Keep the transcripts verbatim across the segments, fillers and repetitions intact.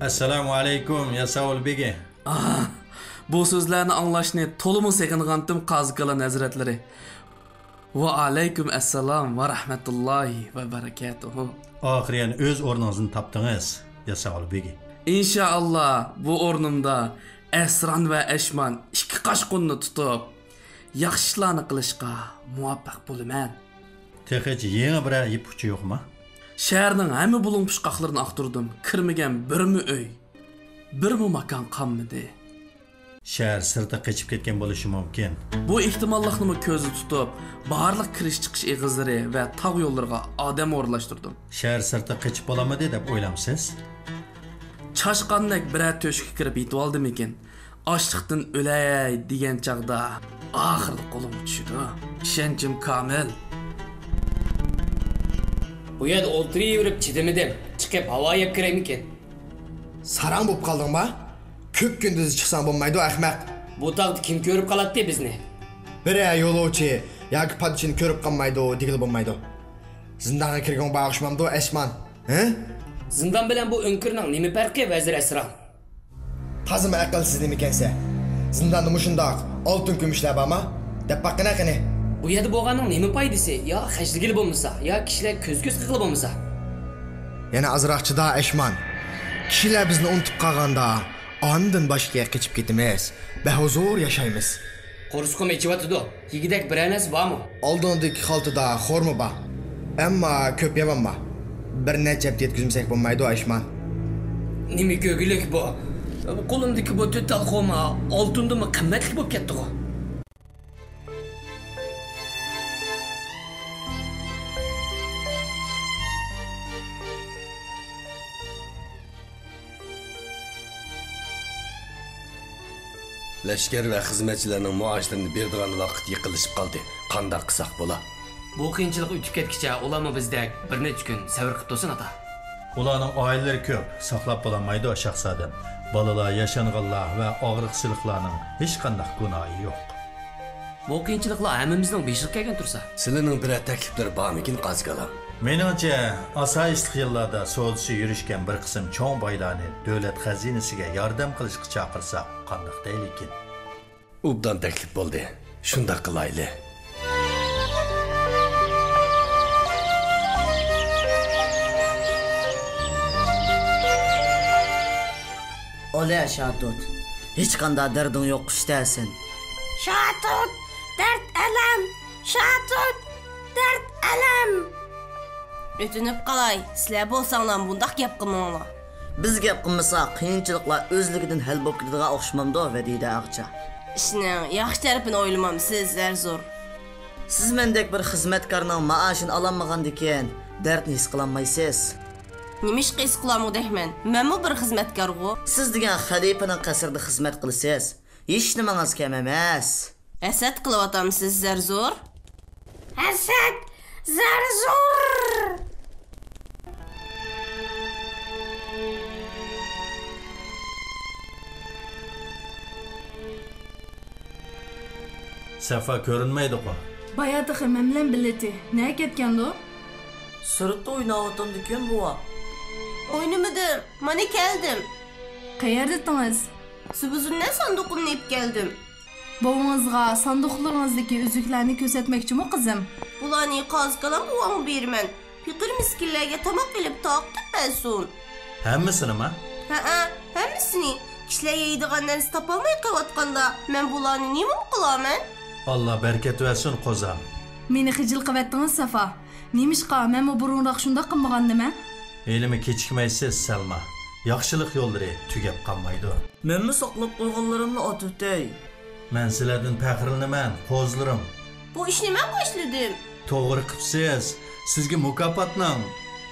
ئەسسالامۇ ئەلەيكۇم، ياساۋۇل بېگى. ئاھ، بۇ سۆزلەرنى ئاڭلاشنى تولىمۇ سېغىنغانتىم، قازىكالان ھەزرەتلىرى. ۋەئەلەيكۇم ئەسسالام ۋە رەھمەتۇللاھى ۋە بەرەكاتۇھۇ. ئاخىرى يەنە ئۆز ئورنىڭىزنى تاپتىڭىز، ياساۋۇل بېگى. ئىنشائاللا، بۇ ئورنۇمدا ئەسران ۋە ئەشمان ئىككى قاچقۇننى تۇتۇپ، ياخشى ئىشلارنى قىلىشقا مۇۋەپپەق بولىمەن. تېخىچە يېڭى بىرەر يىپ ئۇچى يوقما؟ شەھەرنىڭ ھەممە بۇلۇڭ-پۇچقاقلىرىنى ئاختۇردۇم. كىرمىگەن بىرمۇ ئۆي، بىرمۇ ماكان قالمىدى. شەھەر سىرتىغا قېچىپ كەتكەن بولۇشى مۇمكىن. بۇ ئېھتىماللىقنىمۇ كۆزدە تۇتۇپ، بارلىق كىرىش-چىقىش ئېغىزلىرى ۋە تاغ يوللىرىغا ئادەم ئورۇنلاشتۇردۇم. شەھەر سىرتىغا قېچىپ بولالمىدى دەپ ئويلامسىز؟ چاشقاندەك بىرەر تۆشۈككە كىرىپ يېتىۋالدىمىكىن؟ ئاچلىقتىن ئۆلەي دېگەن چاغدا ئاخىرىدا قولۇمغا چۈشىدۇ. ئىشەنچىم كامىل. بۇ يەردە ئولتۇرۇۋېرىپ چىدىمىدىم. چىقىپ ھاۋا يەپ كىرەيمىكىن؟ ساراڭ بولۇپ قالدىڭما؟ كۆپ كۈندۈز چىقساڭ بولمايدۇ، ئەخمەق. بۇ تاغدا كىم كۆرۈپ قالاتتى بىزنى؟ بىرەر يولۇچى ياكى پادىچىنى كۆرۈپ قالمايدۇ دېگىلى بولمايدۇ. زىندانغا كىرگۈڭ بار ئوخشىمامدۇ، ئەشمان؟ ھە؟ زىندان بىلەن بۇ ئۆڭكۈرنىڭ نېمە پەرقى، ۋەزىر ئەسران؟ تازىمۇ ئەقىلسىز نېمىكەنسە؟ زىنداندا مۇشۇنداق ئالتۇن كۈمۈشلەر بارما؟ دەپ باققىنە قېنى. بۇ يەردە بولغاننىڭ نېمە پايدىسى؟ يا خەجلىگىلى بولمىسا، يا كىشىلەر كۆز-كۆز قىلغىلى بولمىسا. يەنە ئازراق چىدا، ئەشمان. كىشىلەر بىزنى ئۇنتۇپ قالغاندا، ئاندىن باشقا يەرگە قېچىپ كېتىمىز. بەھۇزۇر ياشايمىز. قورسىقىم ئېچىۋاتىدۇ. يېگۈدەك بىرەر نەرسە بارمۇ؟ ئالدىڭدىكى خالتىدا خورما بار. ئەمما كۆپ يەۋالما. بىر نەچچە ھەپتە يەتكۈزمىسەك بولمايدۇ، ئايشمان. نېمە كۆرگۈلۈك بۇ؟ قولۇمدىكى بۇ تۆت تال خورما ئالتۇندىنمۇ قىممەتلىك بولۇپ كەتتىغۇ. لەشكەر ۋە خىزمەتچىلەرنىڭ مائاشلىرىنى بېرىدىغان ۋاقىت يېقىنلىشىپ قالدى. قانداق قىلساق بولا؟ بۇ قىيىنچىلىق ئۆتۈپ كەتكىچە ئۇلارمۇ بىزدەك بىر نەچچە كۈن سەۋر قىپ تۇرسۇن، ئاتا. ئۇلارنىڭ ئائىلىلىرى كۆپ، ساقلاپ بولالمايدۇ، شاھزادەم. بالىلار، ياشانغانلار ۋە ئاغرىقچىلىقلارنىڭ ھېچقانداق گۇناھى يوق. بۇ قىيىنچىلىقلار ھەممىمىزنىڭ بېشىغا كەلگەن تۇرسا. سىلىنىڭ بىرەر تەكلىپلىرى بارمىكىن، قازىكالام؟ مېنىڭچە، ئاسايىشلىق يىللاردا سودىسى يۈرۈشكەن بىر قىسىم چوڭ بايلارنى دۆلەت خەزىنىسىگە ياردەم قىلىشقا چاقىرساق قانداق دەيلىكىن؟ ئوبدان تەكلىپ بولدى. شۇنداق قىلايلى. ئولە شاتۇت، ھېچقانداق دەردىڭ يوق، خۇش دەسەن. شاتۇت، دەرد ئەلەم، شاتۇت، دەرد ئەلەم. ئۆتۈنۈپ قالاي، سىلەر بولساڭلار مۇنداق گەپ قىلماڭلار. بىز گەپ قىلمىساق، قىيىنچىلىقلار ئۆزلۈكىدىن ھەل بولۇپ كېتىدىغان ئوخشىمامدۇ، ۋەدىدە ئاغىچا؟ ئىشنىڭ ياخشى تەرىپىنى ئويلىمامسىز، زەرزۇر؟ سىز مەندەك بىر خىزمەتكارنىڭ مائاشىنى ئالالمىغاندىكىن، دەردنى ھېس قىلالمايسىز. نېمىشقا ھېس قىلالمىغۇدەكمەن؟ مەنمۇ بىر خىزمەتكارغۇ. سىز دېگەن خەلىپىنىڭ قەسرىدە خىزمەت قىلىسىز. ھېچنېمىڭىز كەم ئەمەس. ھەسەت قىلىۋاتامسىز، زەرزۇر؟ ھەسەت، زەرزۇر! سەفا كۆرۈنمەيدىغۇ؟ بايا تېخى مەن بىلەن بىللىتى. نەگە كەتكەندۇ؟ سىرتتا ئويناۋاتامدىكىن، بوۋا. ئوينىمىدىم، مانا كەلدىم. قەيەردىتىڭىز؟ زىبۇزۇننەن ساندۇقۇمنى ئېلىپ كەلدىم. بوۋىڭىزغا ساندۇقلىرىڭىزدىكى ئۈزۈكلەرنى كۆرسەتمەكچىمۇ، قىزىم؟ بۇلارنى قازىكالام بوۋاڭغا بېرىمەن. پېقىر مىسكىنلەرگە تاماق ئېلىپ تارقىتىپ بەرسۇن. ھەممىسىنىما؟ ھەئە، ھەممىسىنى. كىشىلەر يەيدىغان نەرسە تاپالماي قېلىۋاتقاندا، مەن بۇلارنى نېمىمۇ قىلارمەن؟ ئاللا بەرىكەت بەرسۇن، قوزام. مېنى خىجىل قىلىۋەتتىڭىز، سەفا. نېمىشقا، مەنمۇ بۇرۇنراق شۇنداق قىلمىغانىدىمەن؟ ھېلىمۇ كېچىكمەيسىز، سەلما. ياخشىلىق يوللىرى تۈگەپ قالمايدۇ. مەنمۇ ساقلاپ قويغانلىرىمنى ئاتىۋېتەي. مەن سىلەردىن پەخىرلىنىمەن، قوزىلىرىم. بۇ ئىشنى مەن باشلىدىم. توغرا قىپسىز. سىزگە مۇكاپاتنىڭ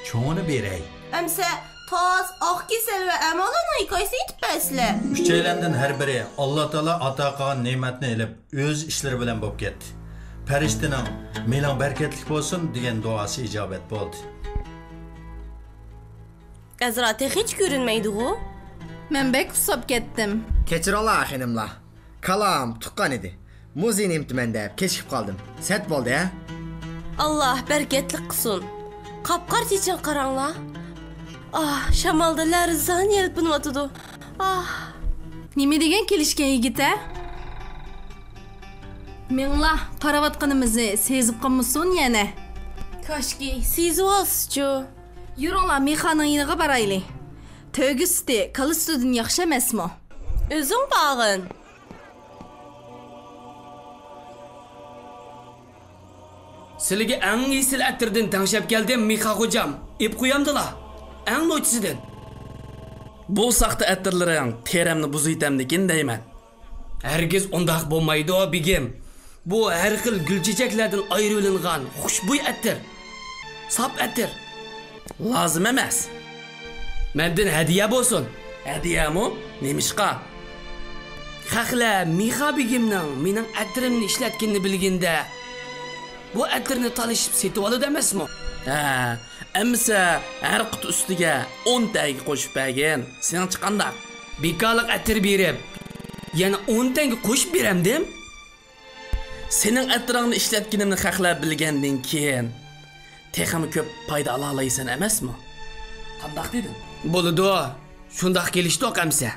چوڭىنى بېرەي. ئەمسە تاس، ئاق كېسەل ۋە ئەمالارنىڭ ھېكايىسىنى ئېيتىپ بەرسىلە. ئۈچەيلەندىن ھەر بىرى ئاللا تائالا ئاتا قىلغان نېمەتنى ئېلىپ، ئۆز ئىشلىرى بىلەن بوپ كەتتى. پەرىشتىنىڭ «مېلىڭ بەرىكەتلىك بولسۇن» دېگەن دۇئاسى ئىجابەت بولدى. ئەزرا تېخىچە كۆرۈنمەيدىغۇ؟ مەن بەك ئۇسساپ كەتتىم. كەچۈرۈڭلار، خېنىملار. كالام تۇغقان ئىدى. مۇزېينى ئېمىتىمەن دەپ كېچىكىپ قالدىم. سەت بولدى، ھە؟ ئاللا بەرىكەتلىك قىلسۇن. قاپقارا چېچىڭ قاراڭلا. ئاھ، شامالدا لەرزان يەلپۈنۈۋاتىدۇ. ئاھ. نېمە دېگەن كېلىشكەن يىگىت، ھە؟ مېڭلا، قاراۋاتقىنىمىزنى سېزىپ قالمىسۇن يەنە. كاشكى، سېزىۋالسىچۇ. يۈرۈڭلار، مىخانىڭ يېنىغا بارايلى. تۆگە سۈتى كالا سۈتىدىن ياخشى ئەمەسمۇ؟ ئۆزۈڭ بارغىن. سىلىگە ئەڭ ئېسىل ئەتىردىن تەڭشەپ كەلدىم، مىخا خوجام. ئېپ قويامدىلا. ئەڭ نوچىسىدىن. بۇ ساختا ئەتىرلىرىڭ تېرەمنى بۇزۇۋېتەمدىكىن دەيمەن. ھەرگىز ئۇنداق بولمايدۇ، بېگىم. بۇ ھەر خىل گۈل چېچەكلەردىن ئايرىۋېلىنغان خۇشبۇي ئەتىر. ساپ ئەتىر. لازىم ئەمەس. مەندىن ھەدىيە بولسۇن. ھەدىيەمۇ؟ نېمىشقا؟ خەقلەر مىخا بېگىمنىڭ مېنىڭ ئەتىرىمنى ئىشلەتكىنىنى بىلگىنىدە، بۇ ئەتىرنى تالىشىپ سېتىۋالىدۇ ئەمەسمۇ؟ ھە، ئەمىسە ھەر قۇتا ئۈستىگە ئون تەڭگە قوشۇپ بەرگىن. سېنىڭچە قانداق؟ بىكارلىق ئەتىر بېرىپ، يەنە ئون تەڭگە قوشۇپ بېرەمدىم؟ سېنىڭ ئەتىرىڭنى ئىشلەتكىنىمنى خەقلەر بىلگەندىن كېيىن، تېخىمۇ كۆپ پايدا ئالالايسەن ئەمەسمۇ؟ قانداق دېدىڭ؟ بولىدۇ، شۇنداق كېلىشتۇق ئەمىسە.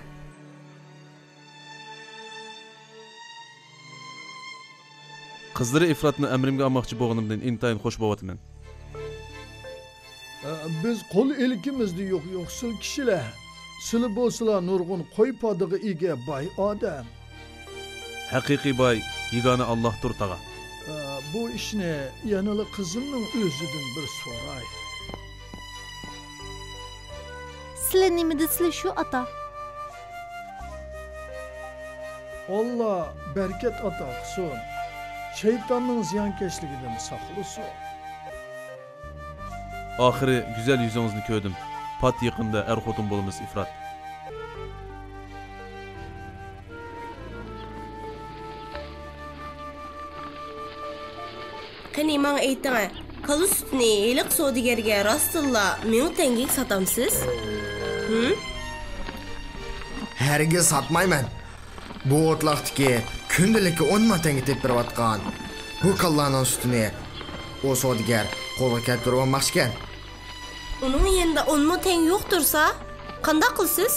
قىزلىرى ئىفراتنى ئەمرىمگە ئالماقچى بولغىنىمدىن ئىنتايىن خۇش بولۇۋاتىمەن. ئە، بىز قول ئىلكىمىزدە يوق يوقسۇل كىشىلەر. سىلى بولسىلا نۇرغۇن قوي پادىغا ئىگە باي ئادەم. ھەقىقىي باي يېگانە ئاللاھتۇر، تاغا. ئە، بۇ ئىشنى يەنىلا قىزىمنىڭ ئۆزىدىن بىر سوراي. سىلى نېمە دېسىلە شۇ، ئاتا. ئاللا بەرىكەت ئاتا قىلسۇن. شەيتاننىڭ زىيانكەشلىكىدىن ساقلىسۇن. ئاخىرى گۈزەل يۈزىڭىزنى كۆردۈم. پات يېقىندا ئەر-خوتۇن بولىمىز، ئىفرات. قېنى، ماڭا ئېيتىڭە، كالا سۈتىنى ھېلىقى سودىگەرگە راستتىنلا مىڭ تەڭگىگە ساتامسىز؟ ھىم؟ ھەرگىز ساتمايمەن. بۇ ئوتلاقتىكى كۈندىلىككە ئون مىڭ تەڭگە تېپىپ بېرىۋاتقان بۇ كالىلارنىڭ سۈتىنى ئۇ سودىگەر قولغا كەلتۈرۈۋالماقچىكەن. ئۇنىڭ يېنىدا ئون مىڭ تەڭگە يوق تۇرسا، قانداق قىلىسىز؟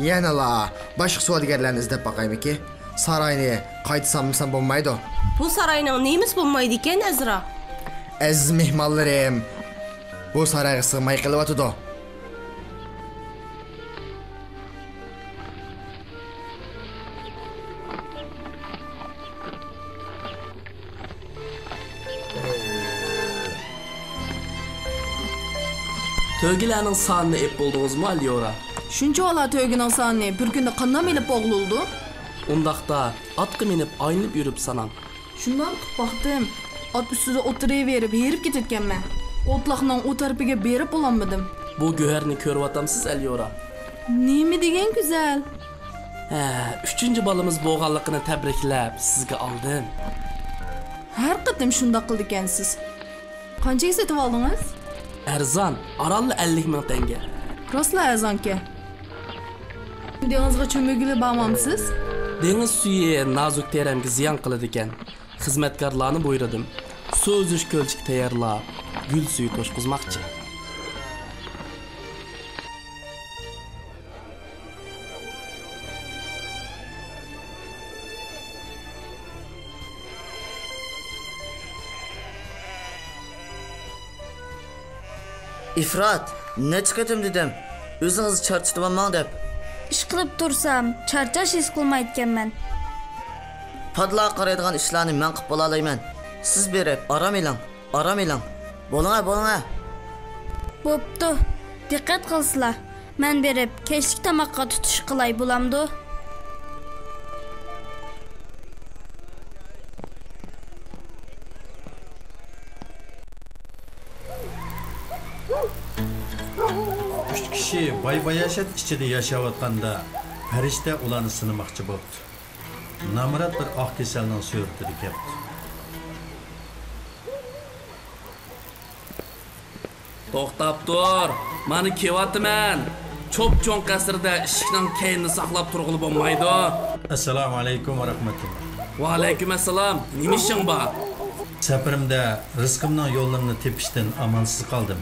يەنىلا باشقا سودىگەرلەرنى ئىزدەپ باقايمىكى؟ ساراينى قايتا سانمىسام بولمايدۇ. بۇ ساراينىڭ نېمىسى بولمايدىكەن، ئەزرا؟ ئەزىز مېھمانلىرىم بۇ سارايغا سىغماي قېلىۋاتىدۇ. تۆگىلەرنىڭ سانىنى ئېپ بولدىڭىزمۇ، ئەليورا؟ شۇنچىۋالا تۆگىنىڭ سانىنى بىر كۈندە قانداق ئېلىپ بولغىلى بولىدۇ؟ ئۇنداقتا ئاتقا مىنىپ ئايلىنىپ يۈرۈپ ساناڭ. شۇنداق قىلىپ باقتىم. ئات ئۈستىدە ئولتۇرۇۋېرىپ ھېرىپ كېتىدىكەنمەن. ئوتلاقنىڭ ئۇ تەرىپىگە بېرىپ بولالمىدىم. بۇ گۆھەرنى كۆرۈۋاتامسىز، ئەليورا؟ نېمە دېگەن گۈزەل! ھە، ئۈچىنچى بالىمىز بولغانلىقىنى تەبرىكلەپ سىزگە ئالدىم. ھەر قېتىم شۇنداق قىلىدىكەنسىز. قانچىگە سېتىۋالدىڭىز؟ ئەرزان، ئارانلا ئەللىك مىڭ تەڭگە. راستلا ئەرزانكەن. دېڭىزغا چۆمۈلگىلى بارمامسىز؟ دېڭىز سۈيى نازۇك تېرەمگە زىيان قىلىدىكەن. خىزمەتكارلارنى بۇيرۇدۇم. سۇ ئۈزۈش كۆلچىكى تەييارلاپ، گۈل سۈيى توشقۇزماقچى. ئىفرات، نەچچە قېتىم دېدىم، ئۆزىڭىزنى چارچىتىۋالماڭ دەپ. ئىشقىلىپ تۇرسام، چارچاش ھېس قىلمايدىكەنمەن. پادىلارغا قارايدىغان ئىشلارنى مەن قىلىپ بولالايمەن. سىز بېرىپ ئارام ئېلىڭ، ئارام ئېلىڭ. بولۇڭە، بولۇڭە. بوپتۇ، دىققەت قىلسىلا. مەن بېرىپ كەچلىك تاماققا تۇتۇش قىلاي، بولامدۇ؟ ئۈچ كىشى باي-باياشات ئىچىدە ياشاۋاتقاندا، پەرىشتە ئۇلارنى سىنىماقچى بوپتۇ. نامرات بىر ئاق كېسەلنىڭ سۈرىتىدە كەپتۇ. توختاپ تۇر، مانا كېلىۋاتىمەن. چوپچوڭ قەسىردە ئىشىكنىڭ كەينىنى ساقلاپ تۇرغىلى بولمايدۇ. ئەسسالامۇ ئەلەيكۇم ۋە رەھمەتۇللا. ۋەئەلەيكۇم ئەسسالام. نېمە ئىشىڭ بار؟ سەپىرىمدە رىزقىمنىڭ يوللىرىنى تېپىشتىن ئامالسىز قالدىم.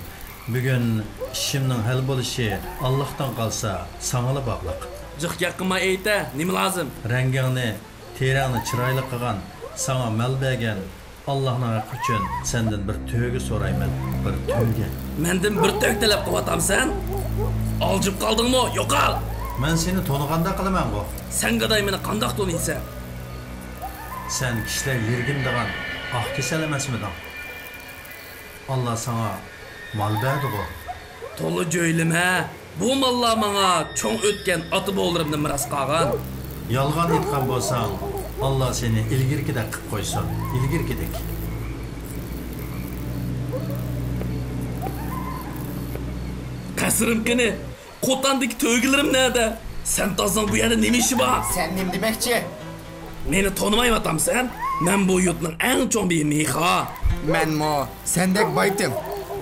بۈگۈن ئىشىمنىڭ ھەل بولۇشى ئاللاھتىن قالسا، ساڭىلا باغلىق. جىق گەپ قىلماي ئېيتە، نېمە لازىم؟ رەڭگىڭنى، تېرەڭنى چىرايلىق قىلغان، ساڭا مال بەرگەن، ئاللاھنىڭ ھەققى ئۈچۈن سەندىن بىر تۆگە سورايمەن، بىر تۆگە. مەندىن بىر تۆگە تەلەپ قىلىۋاتامسەن؟ ئالجىپ قالدىڭمۇ؟ يوقال! مەن سېنى تونۇغاندەك قىلىمەنغۇ. سەن گاداي مېنى قانداق تونۇيسەن؟ سەن كىشىلەر يىرگىنىدىغان ئاق كېسەل ئەمەسمىدىڭ؟ ئاللا ساڭا مال بەردىغۇ. تولا جۆيلىمە. بۇ ماللار ماڭا چوڭ ئۆتكەن ئاتا-بوۋىلىرىمدىن مىراس قالغان. يالغان ئېيتقان بولساڭ، ئاللا سېنى ئىلگىرىكىدەك قىپ قويسۇن، ئىلگىرىكىدەك. قەسرىم قېنى؟ قوتاندىكى تۆگىلىرىم نەدە؟ سەمتازنىڭ بۇ يەردە نېمە ئىشى بار؟ سەن نېمە دېمەكچى؟ مېنى تونۇمايۋاتامسەن؟ مەن بۇ يۇرتنىڭ ئەڭ چوڭ بىر مېخا. مەنمۇ سەندەك بايتىم.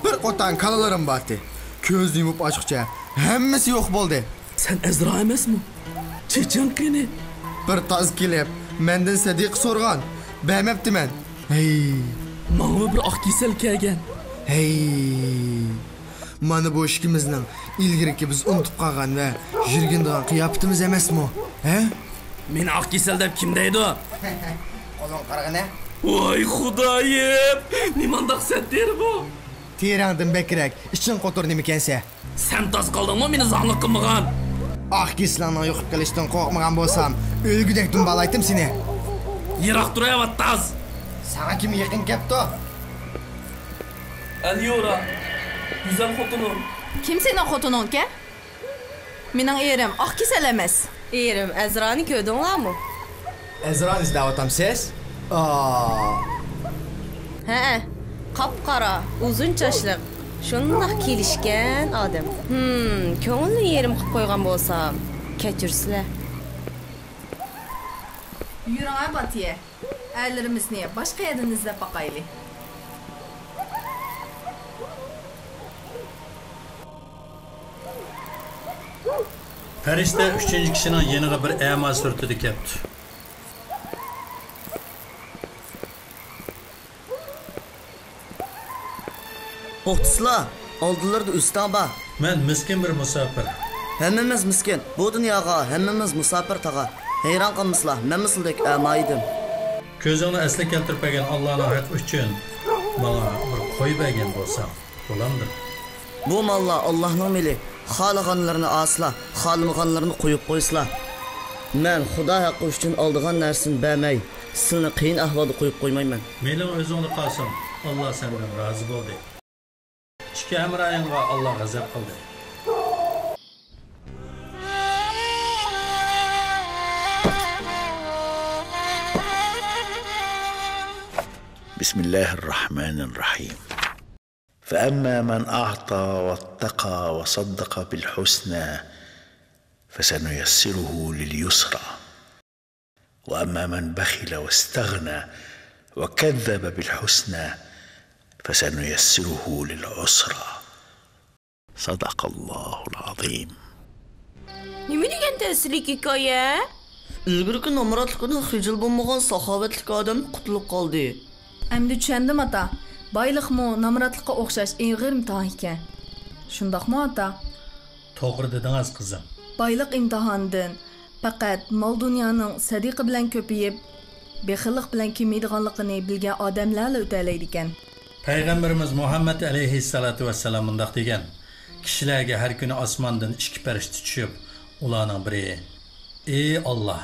بىر قوتان كالىلىرىم بارتى. كۆزنى يۇمۇپ ئاچقۇچە ھەممىسى يوق بولدى. سەن ئەزرا ئەمەسمۇ؟ چېچىڭ قېنى؟ بىر تاز كېلىپ، مەندىن سەدىقە سورىغان. بەرمەپتىمەن. ھەي. ماڭىمۇ بىر ئاق كېسەل كەلگەن. ھەي. مانا بۇ ئىككىمىزنىڭ ئىلگىرىكى بىز ئۇنتۇپ قالغان ۋە يىرگىنىدىغان قىياپىتىمىز ئەمەسمۇ؟ ھە؟ مېنى ئاق كېسەل دەپ كىم دەيدۇ؟ قولۇڭ قارىغىنە. ۋاي خۇدايىم! نېمانداق سەتتىر بۇ؟ تېرەڭدىن بەكرەك ئىچىڭ قوتۇر نېمىكەنسە؟ سەن تاس قالدىڭمۇ مېنى زاڭلىق قىلمىغان؟ ئاق كېسىلىڭنىڭ يۇقۇپ قېلىشىدىن قورقمىغان بولسام، ئۆلگۈدەك دۇمبالايتتىم سېنى. يىراق تۇر ئەۋاتتاز! ساڭا كىم يېقىن كەپتۇ؟ ئەليورا، گۈزەل خوتۇنۇم. كىم سېنىڭ خوتۇنۇڭكەن؟ مېنىڭ ئېرىم ئاق كېسەل ئەمەس. ئېرىم ئەزرانى كۆردۈڭلارمۇ؟ ئەزرانى ئىزدەۋاتامسىز؟ ئا. ھەئە، قاپقارا، ئۇزۇن چاچلىق، شۇنداق كېلىشكەن ئادەم. ھىم، كۆڭۈلنى يېرىم قىپ قويغان بولسام، كەچۈرسىلە. يۈرۈڭە، باتىيە. ئەرلىرىمىزنى باشقا يەردىن ئىزدەپ باقايلى. پەرىشتە ئۈچىنچى كىشىنىڭ يېنىغا بىر ئەما سۈرىتىدە كەپتۇ. توختىسىلا، ئالدىلىرىدا ئۆستەڭ بار. مەن مىسكىن بىر مۇساپىر. ھەممىمىز مىسكىن، بۇ دۇنياغا ھەممىمىز مۇساپىر تاغا. ھەيران قالمىسىلا، مەنمۇ سىلىدەك ئەما ئىدىم. كۆزۈڭنى ئەسلىگە كەلتۈرۈپ بەرگەن ئاللانىڭ ھەققى ئۈچۈن ماڭا بىر قوي بەرگەن بولساڭ بولامدۇ؟ بۇ ماللار ئاللانىڭ مېلى، خالىغانلىرىنى ئالسىلا، خالىمىغانلىرىنى قويۇپ قويسىلا. مەن خۇدا ھەققى ئۈچۈن ئالىدىغان نەرسىنى بەرمەي، سىلىنى قىيىن ئەھۋالدا قويۇپ قويمايمەن. مېلىڭ ئۆزۈڭدە قالسۇن، ئاللا سەندىن رازى بولدى. ئىككى ھەمراھىڭغا ئاللا غەزەپ قىلدى. بسم الله الرحمن الرحيم. فأما من أعطى واتقى وصدق بالحسنى فسنيسره لليسرى وأما من بخل واستغنى وكذب بالحسنى فسنيسره للعسرى. صدق الله العظيم. نېمە دېگەن تەسىرلىك ھېكايە؟ ئىلگىرىكى نامراتلىقىدىن خىجىل بولمىغان ساخاۋەتلىك ئادەم قۇتۇلۇپ قالدى. ئەمدى چۈشەندىم، ئاتا. بايلىقمۇ نامراتلىققا ئوخشاش ئېغىر ئىمتىھان ئىكەن. شۇنداقمۇ، ئاتا؟ توغرا دېدىڭىز، قىزىم. بايلىق ئىمتىھاندىن پەقەت مال-دۇنيانىڭ سەدىقە بىلەن كۆپىيىپ، بېخىللىق بىلەن كېمىيىدىغانلىقىنى بىلگەن ئادەملەرلا ئۆتەلەيدىكەن. پەيغەمبىرىمىز مۇھەممەد ئەلەيھىسسالاتۇ ۋەسسالام مۇنداق دېگەن: كىشىلەرگە ھەر كۈنى ئاسماندىن ئىككى پەرىشتە چۈشۈپ، ئۇلارنىڭ بىرى، «ئى ئاللا،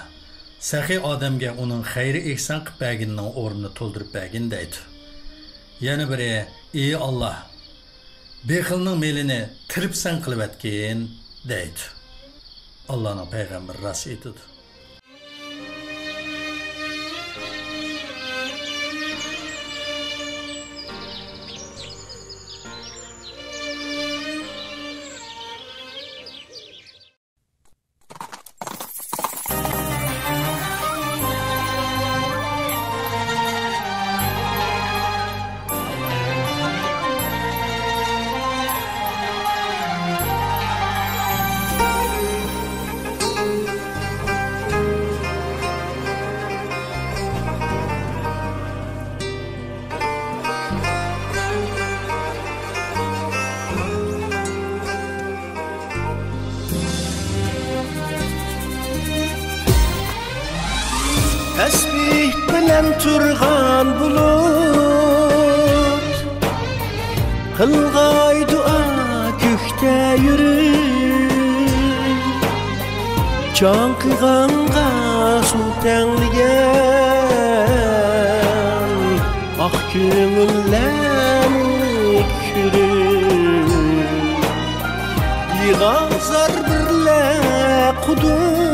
سېخىي ئادەمگە ئۇنىڭ خەير-ئېھسان قىپ بەرگىنىنىڭ ئورنىنى تولدۇرۇپ بەرگىن» دەيدۇ. يەنە بىرى، «ئى ئاللا، بېخىلنىڭ مېلىنى تىرپسەن قىلىۋەتكىن» دەيدۇ. ئاللانىڭ پەيغەمبىرى راست ئېيتىدۇ. تۇرغان بۇلۇت، قىلغاي دۇئا كۆكتە يۈرۈپ، چاڭقىغانغا سۇ تەڭلىگەن ئاق كۆڭۈللەرنى كۆرۈپ، يىغا زار بىرلە قۇدۇق،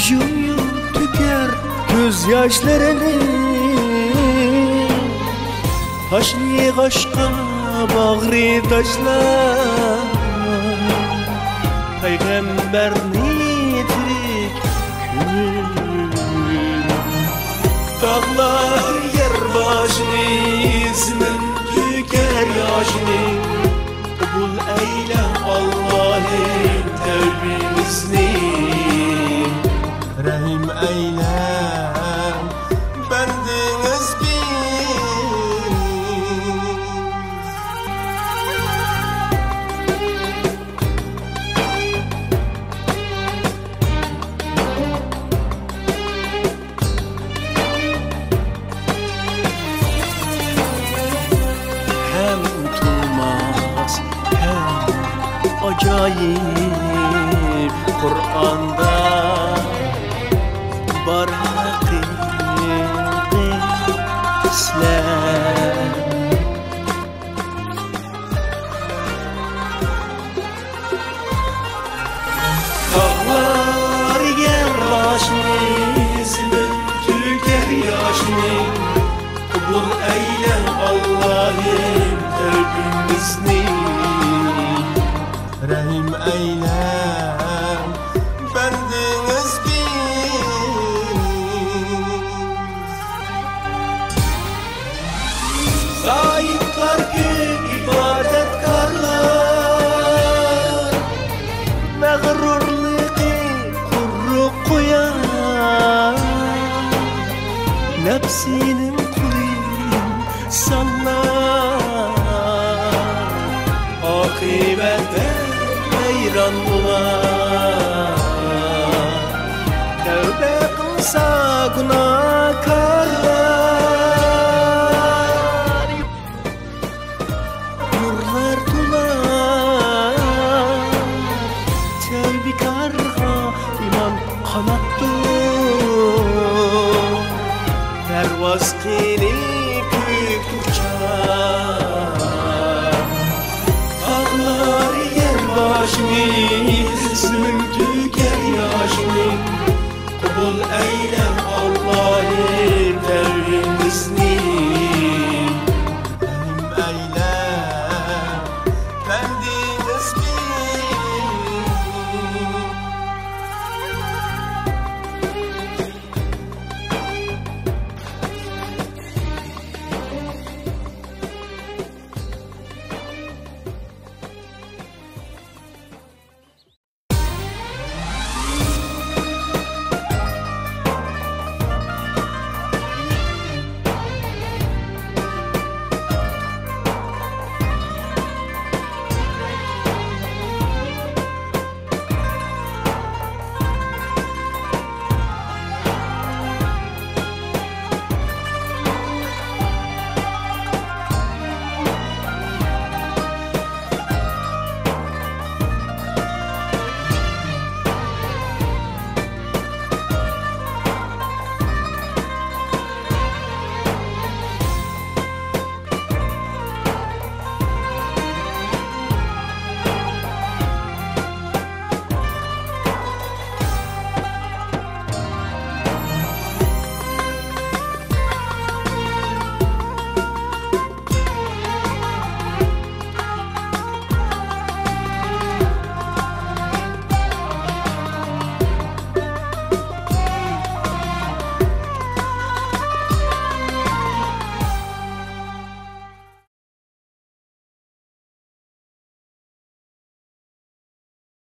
يۇيۇپ تۆكەر كۆز ياشلىرىنى. تاشلىغاچقا باغرى تاشلاپ، پەيغەمبەرنى تىرىك كۆرۈپ. تاغلار يەر باشىنى، زېمىن تۆكەر ياشىنى. قوبۇل ئەيلە، ئاللاھىم، تەۋبىمىزنى. رەھىم ئەيلە، بەندىڭىزگە. ھەم ئۇنتۇلماس، ھەم ئاجايىپ قۇرئاندا بار ھەقىقەتلەر. تاغلار يەر باشىنى، زېمىن تۆكەر ياشىنى. قوبۇل ئەيلە، ئاللاھىم، تەۋبىمىزنى. رەھىم ئەيلە، بەندىڭىزگە. زاھىدلار كۆپ، ئىبادەتكارلار، مەغرۇرلۇقى قۇرۇق قويار. نەپسىنىڭ قۇلى سانلار، ئاقىۋەتتە ھەيران بولار. تەۋبە قىلسا گۇناھكارلار، نۇرلار تولار تەۋبىكارغا ئىمان قاناتتۇر. پەرۋاز قىلىپ كۆكتە ئۇچار، تاغلار يەر باشىنى